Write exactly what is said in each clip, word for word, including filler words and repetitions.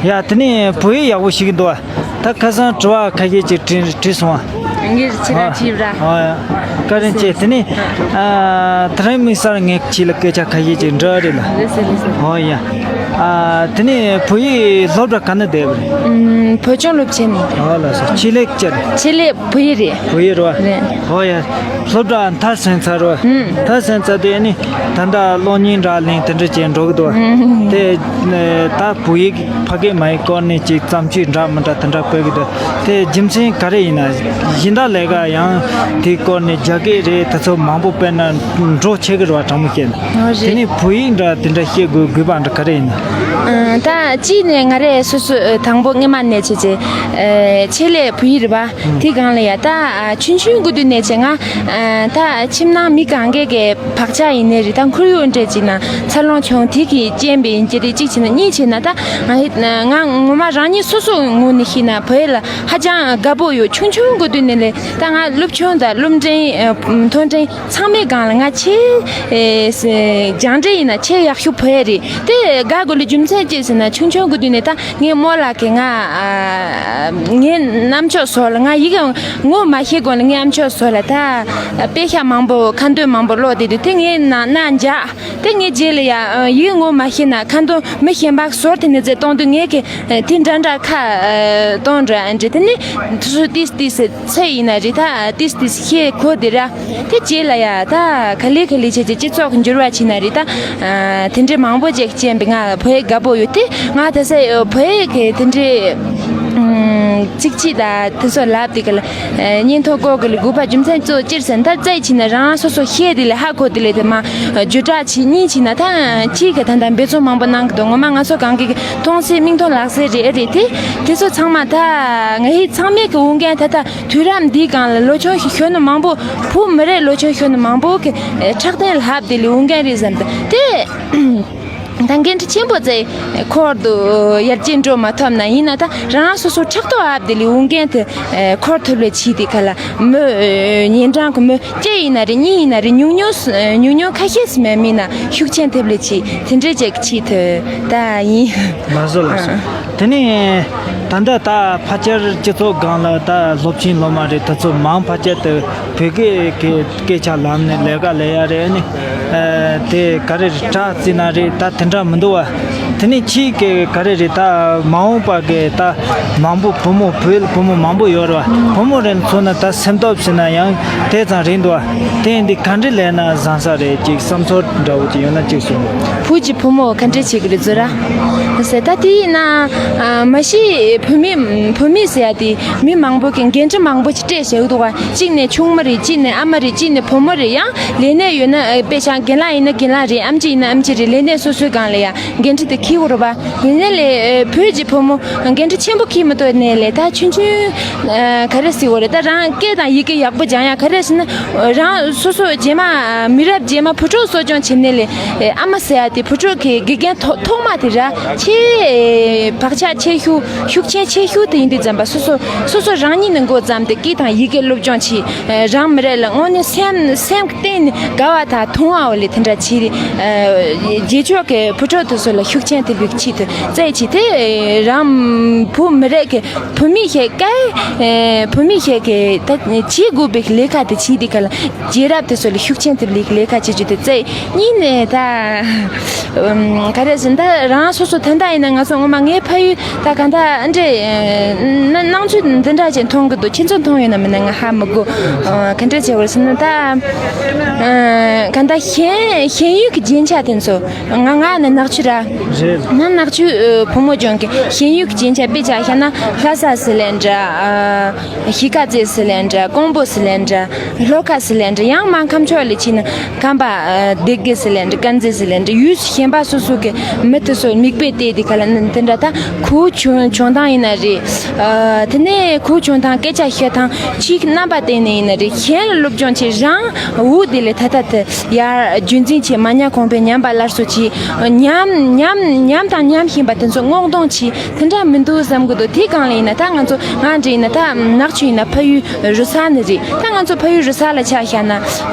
ཡ། དེ་ནས་བོད་ཡིག་ཡག་པོ་ཤེས་ཀྱི་འདུག་བ། ད་ཁ་སང་དྲི་བ་ཁ་ཤས་ཅིག་དྲིས་དྲིས་སོང་བ། ངས་ཁྱེད་རང་ཨ། བྲིས་པ་ར། ཨ། བཀའ་དྲིན་ཆེ། དེ་ནས་ཨ། དེ་རིང་དམིགས་བསལ་ངས་ཁྱེད་ལ་སྐད་ཆ་ཁ་ཤས་ཅིག་འདྲི་རེད་ལ། ལགས་སོ་ལགས་སོ། ཨོ་ཡ། ཨ། དེ་ནས་བོད་ཡིག་སློབ་གྲྭ་ག་ནས་བསྡད་པ་རེད། ཨུམ། བོད་ལྗོངས་སློབ་ཆེན་ནས། ཨོ་ལགས་སོ། ཆེད་ལས་ཅི་རེད། ཆེད་ལས་བོད་ཡིག་རེད། བོད་ཡིག་རེད་བ། རེད། ཨོ་ཡ། སློབ་གྲྭ་མཐར་ཕྱིན་ཚར་བ། ཨུམ། མཐར་ཕྱིན་ཚར་དུས་ནི་ད་ལྟ་གློག་བརྙན་འདྲ་ལེན་དེ་འདྲ་བྱས་འགྲོ་གི་འདུག་ཨུམ། དེ་ད་བོད་ཡིག་ཕ་སྐད་མ་ཡིག་སྐོར་ནས་ཅིག་བརྩམས་ཆོས་འདྲ་མི་འདྲ་དེ་འདྲ་སྤེལ་གི་འདུག་དེ་རྒྱུ་མཚན་ག་རེ་ཡིན་ན། སྦྱིན་བདག་ལས་ཀ་ཡང་དེའི་སྐོར་ནས་རྒྱ་སྐད་རེད། དེ་ཚོ་མང་པོ་སྤེལ་ན་འགྲོ་ཆེ་གི་རེད་བ། དྲང་མོ་བཤད་ན། ཨོ་རེད། དེ་ནས་བོད་ཡིག་འདྲ་དེ་འདྲ་བཤད་དགོས་དགོས་པ་འདྲ་ག་རེ་ཡིན་ན། ཨ། ད་གཅིག་ནས་ང་རས་སོ་སོ་དང་པོ་སྔོན་མ་ནས་བྱས་བྱས་ཆེད་ལས་བོད་ཡིག་རེད་བ། དེ་སྒང་ལ་ཡ་ད་ཆུང་ཆུང་གི་དུས་ནས་བྱས་ང་ད་ཁྱིམ་ནང་མི་གང་གས་ཀྱི་བག་ཆགས་ཡིན་ནའི་རེད། ད་ཁོར་ཡུག་འདྲ་ཅིག་ན་འཚར་ལོངས་བྱུང་། དེ་གི་རྐྱེན་པས་ཡིན་གྱི་རེད། གཅིག་བྱས་ན། གཉིས་བྱས་ན་ད་ང་ང་ངོ་མ་རང་ཉིད་སོ་སོའི་ངོས་ནས་བཤད་ན་བོད་ཡིག་ལ་ཧ་ཅང་དགའ་པོ་ཡོད། ཆུང་ཆུང་གི་དུས་ནས་ལས་ད་ང་སློབ་ཆུང་དང་སློབ་འབྲིང་མཐོ་འབྲིང་ཚང་མའི་སྒང་ལ་ང་ཆེས་ཨེ་སྦྱངས་འབྲས་ཡིན་ན་ཆེས་ཡག་ཤོས་བོད་ཡིག་རེད། དེ་དགའ་དགོས་ལ་རྒྱུ་མཚན་ཅི་ཟེར་ན། ཆུང་ཆུང་གི་དུས་ནས་ད་ངའི་རྨོ་ལགས་ཀྱིས་ང་ཨ་ངའི་རྣམ་ཅོག་བཟོ་ལ། ང་ཡི་གེ་ངོ་མ་ཤེས་གོང་ལ་ངའི་རྣམ་ཅོག་བཟོ་ལ་ད་དཔེ་ཤག་མང་པོ་ཁ་འདོན་མང་པོ་ཀློག་བསྡད་དུས་དེ་ངའི་ནང་ན་འཇགས། དེ་ངའི་རྗེས་ལ་ཡ་ཡི་གེ་ངོ་མ་ཤེས་ན་ཁ་འདོན་མི་གཞན་པ་ཟུར་དེ་ནས་རྩེ་གཏོང་དུས་ངས་ཀྱི་དེ་འདྲ་འདྲ་ཁ་གཏོང་འདྲ་འདྲ། དེ་ནས་དུ་སུ་ཏིས་ཏིས་ཚེ་ཡིན་ན་རེད། ད་ཏིས་ཏིས་ཤེས་གོ་དེ་ར། དེ་རྗེས་ལ་ཡ་ད་ག་ལེ་ག་ལེ་བྱས་བྱས་སྤྱི་ཚོགས་འགྱུར་བ་ཕྱིན་ན་རེད། ད་དེ་འདྲའི་མང་པོ་ཅིག་བྱས་པས་ང་བོད་ཡིག་དགའ་པོ་ཡོད་དེ། ང་ད་ས་བོད་ཡིག་གི་དེ་འདྲའི་ཚིག་གཅིག་ད་དེ་ཚོ་ལབ་དེ་ག་ལ་སྙན་ཐོ་ཀོ་གི་ལ་དགོས་པ་རྒྱུ་མཚན་གཙོ་ཅིར་ཟེར་ན། ད་རྩ་ཡི་ཕྱིན་ན་རང་སོ་སོ་ཤེས་དེ་ལས་ཧ་གོ་དེ་ལས་དེ་མ་བརྗོད་བྲ་ཕྱིན་གཉིས་ཕྱིན་ན་ད་ཅིག་གི་ད་ད་འབད་བརྩོན་མང་པོ་གནང་གི་འདུག་ངོ་མ་ང་ཚོ་གང་གི་མཐོང་སའི་མིག་མཐོང་ལག་ཟའི་རེད་རེད་དེ། དེ་ཚོ་ཚང་མ་ད་ང་ཡི་ཚང་མས་གི་འོས་འགན་ད་ད་དུས་རབས་འདིའི་སྒང་ལ་ལོ་ཆུང་ཞིག་ཤོར་ནི་མང་པོ། བུ་མི་རེ་ལོ་ཆུང་ཤོར་ནི་མང་པོ་གི་ཨེ་ཕྲག་སྟེང་ལ་ལྷབ་དེ་ལས་འོས་འགན་རེད་བསམ་སྟེ་དེ། ད་འགན་འཁྲི་ཆེན་པོ་བཙལ་འཁོར་དུ་ཡར་རྒྱས་འགྲོ་མ་ཐུབ་ན། ཡིན་ན་ད་རང་སོ་སོ་ཕྲག་ཐོག་ལྷབ་དེ་ལས་འོས་འགན་དེ་ཨེ་འཁོར་ཐུབ་ལས་བྱས་དེ་ག་ལ་མི་ཨེ་ཉིན་གྲངས་གི་མི་གཅིག་ཡིན་ན་རེད། གཉིས་ཡིན་ན་རེད། ཉུང་ཉུང་ཉུང་ཉུང་ཁ་ཤས་སུ་མེད་མིན་ན་ཤུགས་ཆེན་ཐེབས་ལས་བྱས་དེ་འདྲས་ཅིག་བྱས་ཐུབ་ད་ཡིན། ལགས་སོ་ལགས་སོ། དེ་ནས་ད་ལྟ་ད་ཕལ་ཆེར་སྤྱི་ཚོགས་སྒང་ལ་ད་སློབ་ཆེན་སློབ་མ་རེད། དེ་ཚོ་མང་ཕལ་ཆེར་དུ་བོད་སྐད་ཀྱི་སྐད་ཆ་ལམ་ནས་ལས་ཀ་ལས་ཡ་རེད། ཨ་ནི་ཨ་དེ་ག་རེ་རེད། དྲ་རྩིས་ན་རེད། ད་དེ་འདྲ་མི་འདུག་བ། དེ་ནས་ཕྱིས་ཀྱི་ག་རེ་རེད། ད་མ་འོངས་པ་གི་ད་མང་པོ་བུ་མོ་བོད་ལ་བུ་མོ་མང་པོ་ཡོད་རེད་བ། བུ་མོ་རེ་མཚོན་ན་ད་སེམས་སྟོབས་ཟེར་ན་ཡང་དེ་ཙམ་རེད་འདུག་བ། དེ་འདི་ག་འདྲ་ལས་ན་བཟང་ས་རེད། ཅིག་བསམ་ཚོར་འདྲ་བོ་ཅིག་ཡོད་ན་ཅིག་གསུངས། བོད་ཀྱི་བུ་མོ་ག་འདྲ་བྱེད་ཀྱི་རེད་ཟེར་ར། ཟེར་ད་དེ་ཡིན་ན་ཨ་མ་གཞི་བུད་མེད་བུད་མེད་ཟེར་ཡ་དེ་མི་མང་པོ་གི་འགན་འཁྲི་མང་པོ་ཞིག་སྤྲད་བཞག་འདུག་བ། གཅིག་ནས་ཆུང་མ་རེད། གཅིག་ནས་ཨ་མ་རེད། གཅིག་ནས་བུ་མོ་རེད། ཡང་ལས་གནས་ཡོད་ན་ཨ་དཔེ་བཞག་རྒན་ལགས་ཡིན་ན་རྒན་ལགས་རེད། ཨེམ་ཆི་ཡིན་ན་ཨེམ་ཆི་རེད། ལས་གནས་སོ་སོའི་སྒང་ལ་ཡ་འགན་འཁྲི་དེ་འཁྱེར་དགོས་རེད་བ། ཡིན་ནའི་ལས་བོད་ཀྱི་བུ་མོ་འགན་འཁྲི་ཆེན་པོ་འཁྱེར་མི་ཐུབ་ནའི་ལས་ད་ཆུང་ཆུང་ཨ་ག་རེ་ཟེར་དགོས་རེད། ད་རང་སྐད་དང་ཡི་གེ་ཡག་པོ་སྦྱང་ཡ། ག་རེ་ཟེར་ན་རང་སོ་སོ་རྗེས་མ་མི་རབས་རྗེས་མ་བུ་ཕྲུག་གསོ་སྐྱོང་བྱེད་ནའི་ལས་ཨ་མ་ཟེར་ཡ་དེ་བུ་ཕྲུག་གི་དགེ་རྒན་ཐོག་ཐོག་མ་དེ་ར་ཆེས་བག་ཆགས་ཆེ་ཤོས་ཤུགས་རྐྱེན་ཆེ་ཤོས་དེ་ཡིན་དུས་ཙམ་པ། སོ་སོ་སོ་སོ་རང་ཉིད་ནས་འགོ་བརྩམས་ཏེ་སྐད་དང་ཡི་གེ་སློབ་སྦྱོང་བྱེད། རང་མི་རེ་ལ་དངོས་གནས་སེམས་སེམས་གཏིང་ནས་དགའ་བ་དང་དུང་བ་འོ་ལེ་དེ་འདྲ་བྱས་ཏེ། རྗེས་ཕྱོགས་ཀྱི་བུ་ཕྲུག་དེ་ཚོ་ལ་ཤུགས་རྐྱེན་ཐེབས་པའི་ཆེད་དུ་བཙལ་བྱས་ཏེ། རང་བུ་མི་རེ་གི་བུད་མེད་ཞིག་གི་བུད་མེད་ཞིག་གི་ད་བྱེད་དགོས་པའི་ལས་ཀ་དེ་བྱས་ཏེ་ག་ལ་རྗེས་རབས་དེ་ཚོ་ལ་ཤུགས་རྐྱེན་ཐེབས་ལས་ལས་ཀ་བྱེད་རྒྱུ་དེ་བཙལ། གཉིས་ནས་ད་ག་རེ་ཟེར་ན། ད་རང་སོ་སོ་ད་ལྟ་ཡིན་ན་ང་ཚོ་ངོ་མ་ངའི་ཕ་ཡུལ་ད་ག་འདྲ་འདྲ་ན་སྣང་ཚུལ་འདི་འདྲ་ཅིག་མཐོང་གི་འདུག་ཁྱེད་ཚོ་མཐོང་ཡོད་ན་མིན་ན་ང་ཧ་མི་གོ། ག་འདྲ་བྱེད་དགོས་ཟེར་ན། ད་ག་འདྲ་ཤེས་ཤེས་ཡོན་གྱི་རྒྱན་ཆ་དེ་ཚོ། ང་ང་ནི་ནག་ཆུ་ར། རེད། ང་ནག་ཆུ་ཨ་བུ་མོ་ལྗོངས་ཀྱི་ཤེས་ཡོན་གྱི་རྒྱན་ཆ་དཔེ་ཆ་བཞག་ན་ལྷ་ས་ཟེར་ལེ་འདྲ། ཨ་གཞིས་ཀ་རྩེ་ཟེར་ལེ་འདྲ། ཀོང་པོ་ཟེར་ལེ་འདྲ། ལྷོ་ཁ་ཟེར་ལེ་འདྲ། ཡང་མར་ཁམས་ཕྱོགས་ལ་ཕྱིན་ན་ཁམས་པ་ཨ་སྡེ་དགེ་ཟེར་ལེ་འདྲ། དཀར་མཛེས་ཟེར་ལེ་འདྲ། ཡུལ་གཞན་པ་སོ་སོ་གི་མི་དེ་ཚོ་མིག་དཔེ་བལྟས་དེ་ག་ལ་ནི་དེ་འདྲ། ད་ཁོའི་བྱུང་བྱུང་སྟངས་ཡིན་ན་རེད། ཨ་དེ་ནས་ཁོའི་བྱུང་སྟངས་སྐད་ཆ་བཤད་སྟངས་ཕྱིའི་རྣམ་པ་བསྟན་ནས་ཡིན་ན་རེད། གཞན་ལ་སློབ་སྦྱོང་བྱེད། རང་འོ་དེ་ལས་ད་ལྟ་དེ་ཡར་རྒྱུན་འཛིན་བྱེད། མ་ཉམས་གོང་འཕེལ། ཉམས་པ་སླར་གསོ་བྱེད། ཉམས་ཉམས་ཉམས་དང་ཉམས་བཞིན་པ་དེ་ཚོ་སྔོག་འདོན་བྱེད། དེ་འདྲ་མི་འདུག་བསམ་གི་འདུག་དེའི་སྒང་ལ་ཡིན་ན་ད་ང་ཚོ་ང་འདྲ་ཡིན་ན་ད་ནག་ཆུ་ཡིན་ན་ཕ་ཡུལ་རུ་ས་ནི་རེད། ད་ང་ཚོ་ཕ་ཡུལ་རུ་ས་ལ་ཆ་བཞག་ན་ཨ་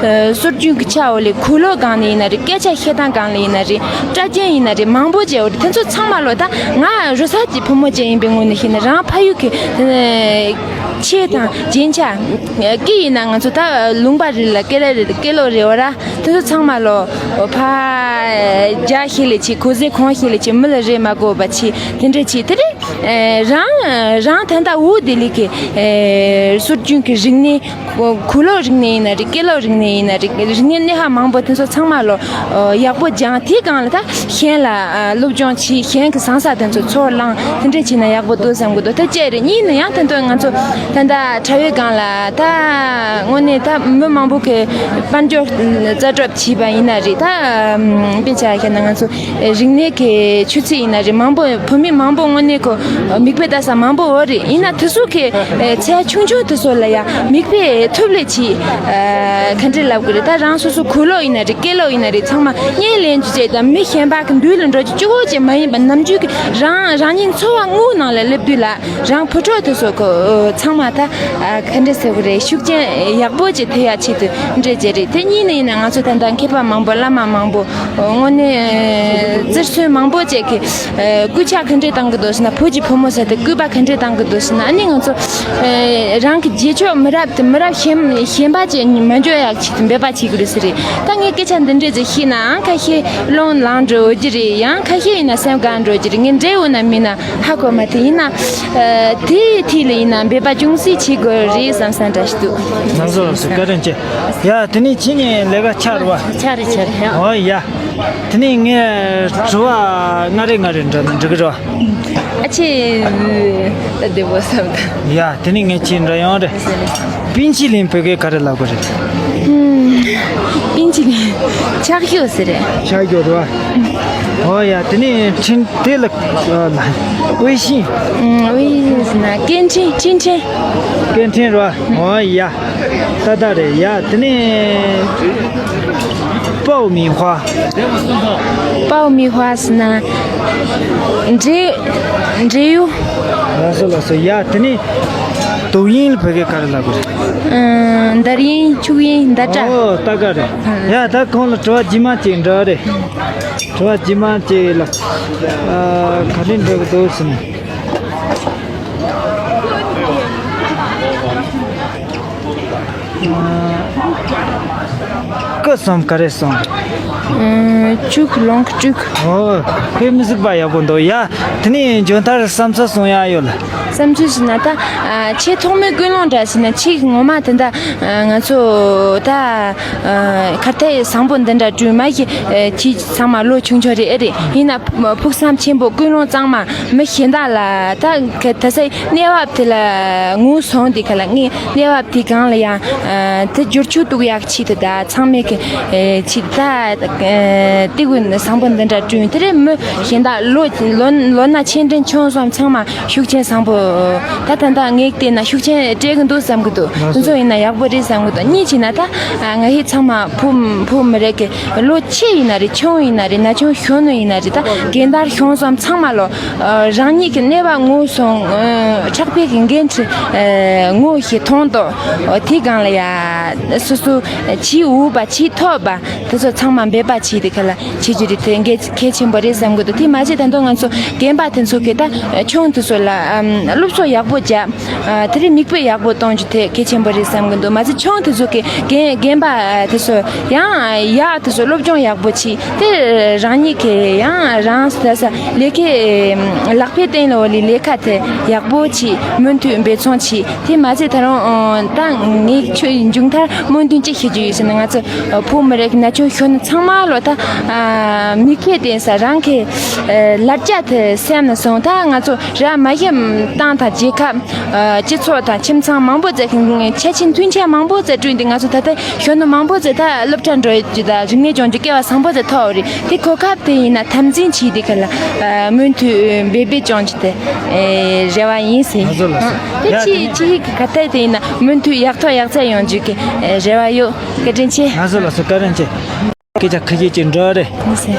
སྲོལ་རྒྱུན་གྱི་ཆ་འོ་ལས་གོས་ལོག་སྒང་ནས་ཡིན་ན་རེད། སྐད་ཆ་བཤད་སྟངས་སྒང་ལ་ཡིན་ན་རེད། སྐྲ་རྒྱན་ཡིན་ན་རེད། མང་པོ་བྱས་ཡོད་རེད། དེ་ཚོ་ཚང་མ་ལོ། ད་ང་རུ་ས་ཀྱི་བུ་མོ་ཅན་ཡིན་པའི་ངོས་ནས་བཤད་ན། རང་ཕ་ཡུལ་གྱི་ཆས་དང་རྒྱན་ཆ་སྐེ་ཡིན་ན། ང་ཚོ་ད་ལུང་པ་རེ་ལ་སྐེ་ལ་རེ་སྐེ་ལོག་རེ་བ་ར། དེ་ཚོ་ཚང་མ་ལོ་ཕ་རྒྱ་ཤེས་ལེ་ཆེ། གོ་ཟེ་གོང་ཤེས་ལེ་ཆེ། མི་ལ་རེ་མ་དགོས་པ་ཆེ། དེ་འདྲ་ཆེ། དེ་རེད། རང་རང་ད་ལྟ་འོ་དེ་ལི་གི་སྲོལ་རྒྱུན་གྱི་རིག་གནས། གོས་ལོག་རིག་གནས་ཡིན་ན་རེད། སྐེ་ལོག་རིག་གནས་ཡིན་ན་རེད། རིག་གནས་སྣེ་ཁ་མང་པོ་དེ་ཚོ་ཚང་མ་ལོ་ཡག་པོ་སྦྱང་། དེའི་སྒང་ལ་ད་གཞན་ལ་སློབ་སྦྱོང་བྱེད། གཞན་གྱི་བཟང་ས་དེ་ཚོ་ཚུར་བླངས། དེ་འདྲ་བྱས་ན་ཡག་པོ་འདུག་བསམ་གྱི་འདུག་ད་བཅས་རེད། གཉིས་ནི་ཡང་ད་དུང་ང་ཚོ་ད་ལྟ་དྲ་བའི་སྒང་ལ་ད་དངོས་གནས་ད་མི་མང་པོ་གི་དཔལ་འབྱོར་རྩ་གྲུབ་བྱས་པ་ཡིན་ན་རེད། ད་དཔེ་ཆ་བཞག་ན་ང་ཚོ་རིག་གནས་ཀྱི་ཆུ་ཚད་ཡིན་ན་རེད། མང་པོ་བུད་མེད་མང་པོ་དངོས་གནས་ཁོ་མིག་དཔེ་ལྟ་ས་མང་པོ་ཡོད་རེད། ཡིན་ན་དེ་ཚོ་གི་ཚད་ཆུང་ཆུང་དེ་ཚོ་ལ་ཡང་མིག་དཔེ་ཐུབ་ལེ་ཆེ། ག་འདྲ་ལབ་དགོས་རེད། ད་རང་སོ་སོ་གོས་ལོག་ཡིན་ན་རེད། སྐེ་ལོག་ཡིན་ན་རེད། ཚང་མ་བརྙན་ལེན་རྒྱུ་བྱས། ད་མི་གཞན་པ་གི་མདུན་ལ་འགྲོ་རྒྱུ་གཅིག་པོ་ཅིག་མ་ཡིན་པ། ནམ་རྒྱུན་གི་རང་རང་ཉིད་འཚོ་བ་དངོས་ནང་ལ་སླེབས་དུས་ལ། རང་བུ་ཕྲུག་དེ་ཚོ་གི་ཚང་མ་ད་ག་འདྲ་ཟེར་དགོས་རེད། ཤུགས་རྐྱེན་ཡག་པོ་ཅིག་ཐེབས་ཡ་ཆེད་དུ་འདྲ་བྱས་རེད། དེ་གཉིས་ནི་ཡིན་ན་ང་ཚོ་ད་ལྟ་མཁས་པ་མང་པོ། བླ་མ་མང་པོ། དངོས་གནས་རྩེར་སོན་མང་པོ་བཅས་ཀྱིས་སྐུལ་ལྕག་ག་འདྲས་བཏང་གི་འདུག་ཟེར་ན། བོད་ཀྱི་བུ་མོ་ཟེར་ཏེ་སྐུལ་པ་ག་འདྲས་བཏང་གི་འདུག་ཟེར་ན། ཨ་ནི་ང་ཚོ་རང་གི་རྗེས་ཕྱོགས་མི་རབས་དེ་མི་རབས་གཞན་གཞན་པ་ཅིག་མ་འཇོག་ཡག་ཆེད་དུ་འབད་པ་བྱེད་དགོས་རེད་ཟེར་རེད། ད་ངས་སྐད་ཆ་འདི་འདྲས་ཅིག་བཤད་ནའང་ཁ་ཤས་བློ་ལངས་འགྲོ་རྒྱུ་རེད། ཡང་ཁ་ཤས་ཡིན་ན་སེམས་དགའ་འགྲོ་རྒྱུ་རེད། ངས་འགྲིག་ཡོད་ན་མིན་ན་ཧ་གོ་མ་ཐུབ། ཡིན་ན་དེའི་ཐད་ལ་ཡིན་ན་འབད་པ་ཅུང་ཟད་བྱེད་དགོས་རེད་བསམ་བསམ་འདྲ་ཞིག་འདུག་ལགས་སོ་ལགས་སོ། བཀའ་དྲིན་ཆེ། ཡ་དེ་ནས་ཁྱེད་གཉིས་ལས་ཀ་ཆགས་རེད་བ། ཆགས་རེད་ཆགས་རེད། ཨོ་ཡ། དེ་ནས་ངས་དྲི་བ་ལྔ་རེ་ལྔ་རེ་འདྲི་འདྲི་གི་རེད་བ། ཨ་ཆེ། ད་བདེ་པོ་བསམ་ད། ཡ་དེ་ནས་ངས་ཁྱེད་འདྲི་ཡོང་རེད།冰淇淋བོད་སྐད་ག་རེ་ལབ་དགོས་རེད།冰淇淋། ཆག་ཞུ་ཟེར་རེད། ཆག་ཞུ་རེད་བ། ཨོ་ཡ། དེ་ནས་འཕྲིན་དེ་ལ་ཨ་ལ་微信། 微信ཟེར་ན་སྐད་འཕྲིན། འཕྲིན་འཕྲིན། སྐད་འཕྲིན་རེད་བ། ཨོ་ཡ། ཏག་ཏག་རེད་ཡ། དེ་ནས་爆米花། 爆米花ཟེར་ན་འབྲས་འབྲས་ཡོས། ལགས་སོ་ལགས་སོ། ཡ་དེ་ནས་抖音ལ་བོད་སྐད་ག་རེ་ལབ་དགོས་རེད། ཨ་འདར་ཡིན། ཆུ་ཡིན། འདར་སྒྲ། ཨོ་ཏག་ཏག་རེད། ཡ་ད་གོང་ལ་དྲི་བ་རྗེས་མ་ཅིག་འདྲི་རེད། དྲི་བ་རྗེས་མ་ཅིག་ལ་ཨ་ག་རེ་འདྲི་གི་འདུག་ཟེར་ན། སྐུ་གསུམ་ག་རེ་གསུམ། ཨ་བཅུ་ལོངས་སྤྱོད། ཨོ་ཁོས་མི་གཟིགས་པ་ཡག་པོ་འདུག་ཡ་དེ་ནས་མཇུག་མཐར་བསམ་ཚུལ་གསུང་ཡ་ཡོད་ལ། བསམ་ཚུལ་ཟེར་ན་ད་ཨ་ཆེས་ཐོག་མའི་ཀུན་སློང་འདྲ་ཟེར་ན། ཆེས་ངོ་མ་དེ་འདྲ་ཨ་ང་ཚོ་ད་ཨ་ཁ་ཏའི་བཟང་པོ་འདི་འདྲ་བསྐྲུན་མ་གི་ཨ་ཁྱེད་ཚང་མ་ལོ་ཆུང་ཆུང་རེད། ཨེ་རེད། ཡིན་ན་ཕུགས་བསམ་ཆེན་པོ་ཀུན་སློང་གཙང་མ་མི་གཞན་དག་ལ་ད་ག་ད་སའི་གནས་བབ་དེ་ལ་ངོས་བཟུང་དེ་ག་ལ་ངས་གནས་བབ་དེ་སྒང་ལ་ཡང་ཨ་དེ་བསྒྱུར་བཅོས་གཏོང་ཡག་ཆེད་དུ་ད་ཚང་མས་གི་ཨ་ཆེད་ད་ཨ་ལྟེ་བ་བཟང་པོ་འདི་འདྲ་བསྐྲུན། དེ་རེད། མི་གཞན་དག་ལོ་ལོ་ལོ་ན་ཆེ་འབྲིང་ཆུང་གསུམ་ཚང་མ་ཤུགས་རྐྱེན་བཟང་པོ། ད་ད་ལྟ་ངས་བལྟས་ན་ཤུགས་རྐྱེན་སྤྲད་གི་འདུག་བསམ་གི་འདུག་དེ་ཚོ་ཡིན་ན་ཡག་པོ་རེད་བསམ་གི་འདུག་གཉིས་བྱས་ན་ད་ང་ཧི་ཚང་མ་བུ་བུ་མོ་རེད་གི་ལོ་ཆེ་ཡིན་ན་རེད། ཆུང་ཡིན་ན་རེད། ན་ཆུང་གཞོན་ནུ་ཡིན་ན་རེད། ད་རྒན་དར་གཞོན་གསུམ་ཚང་མ་ལོ་རང་ཉིད་ཀྱི་གནས་བབ་ངོས་བཟུང་ཕྱག་དཔེ་གི་འགན་འཁྲི་ངོས་ཤེས་མཐོང་དོ། དེ་སྒང་ལ་ཡ་སོ་སོ་བྱེད་འོས་པ་བྱེད་ཐུབ་པ། དེ་ཚོ་ཚང་མ་འབད་པ་བྱས་ཏེ་ག་ལ་བྱེད་རྒྱུ་རེད། དེ་གལ་གལ་ཆེན་པོ་རེད་བསམ་གི་འདུག་དེ་མ་ཟད་ད་དུང་ང་ཚོ་རྒན་པ་དེ་ཚོ་གི་ད་ཆུང་དེ་ཚོ་ལ་ཨམ་སློབ་གསོ་ཡག་པོ་རྒྱབ། ཨ་དེ་རིང་མིག་དཔེ་ཡག་པོ་གཏོང་རྒྱུ་དེ་གལ་ཆེན་པོ་རེད་བསམ་གི་འདུག་མ་ཟད་ཆུང་དེ་ཚོ་གི་རྒན་རྒན་པ་དེ་ཚོ་ཡང་ཡག་དེ་ཚོ་སློབ་སྦྱོང་ཡག་པོ་བྱས་ཏེ་རང་ཉིད་ཀྱི་ཡང་རང་ས་ས་ལས་ཀའི་ལག་པའི་སྟེང་ལ་འོ་ལི་ལས་ཀ་དེ་ཡག་པོ་བྱས། མུ་མཐུད་འབད་བརྩོན་བྱས། དེ་མ་ཟད་ད་རུང་ད་ངས་ཁྱོད་མཇུག་མཐར་སྨོན་འདུན་གཅིག་ཞུ་རྒྱུ་ཡོད་ཟེར་ན། ང་ཚོ་བུ་མོ་རེད། ན་ཆུང་གཞོན་ནུ་ཚང་མ་ལོ་ད་མིག་དཔེ་བསྟན་ས་རང་གི་ལ་རྒྱ་དེ་སེམས་ན་སོང་། ད་ང་ཚོ་ར་མ་ཞིག་ཏང་དང་རྒྱལ་ཁབ་སྤྱི་ཚོགས་དང་ཁྱིམ་ཚང་མང་པོ་ཙམ་ཁྱད་ཆེ་མཐུན་ཆེ་མང་པོ་ཙམ་བསྐྲུན་ཏེ། ང་ཚོ་ད་ལྟ་གཞོན་ནུ་མང་པོ་ཙམ་ད་སློབ་གྲྭ་འགྲོ་རྒྱུ་དང་རིག་གནས་སྦྱོང་རྒྱུ་སྐལ་བ་བཟང་པོ་ཙམ་ཐོབ་རེད། དེ་གོ་སྐབས་དེ་ཡིན་ན་དམ་འཛིན་བྱས་ཏེ་ག་ལ་མུ་མཐུད་འབད་འབད་སྦྱོང་རྒྱུ་དེ་རེ་བ་ཡིན་ཟེར། ང་ཚོ་ལ་ཟེར། དེ་ཡ་ཅི་དེ་ཅི་ག་ད་དེ་ཡིན་ན་མུ་མཐུད་ཡག་ཐོག་ཡག་བརྩེགས་ཡོང་རྒྱུ་གི་རེ་བ་ཡོད། བཀའ་དྲིན་ཆེ། ང་ཚོ་ལ་ཟེར། བཀའ་དྲིན་ཆེ། སྐད་ཆ་ཁ་ཤས་ཅིག་འདྲི་རེད། ཡིན་ཟེར།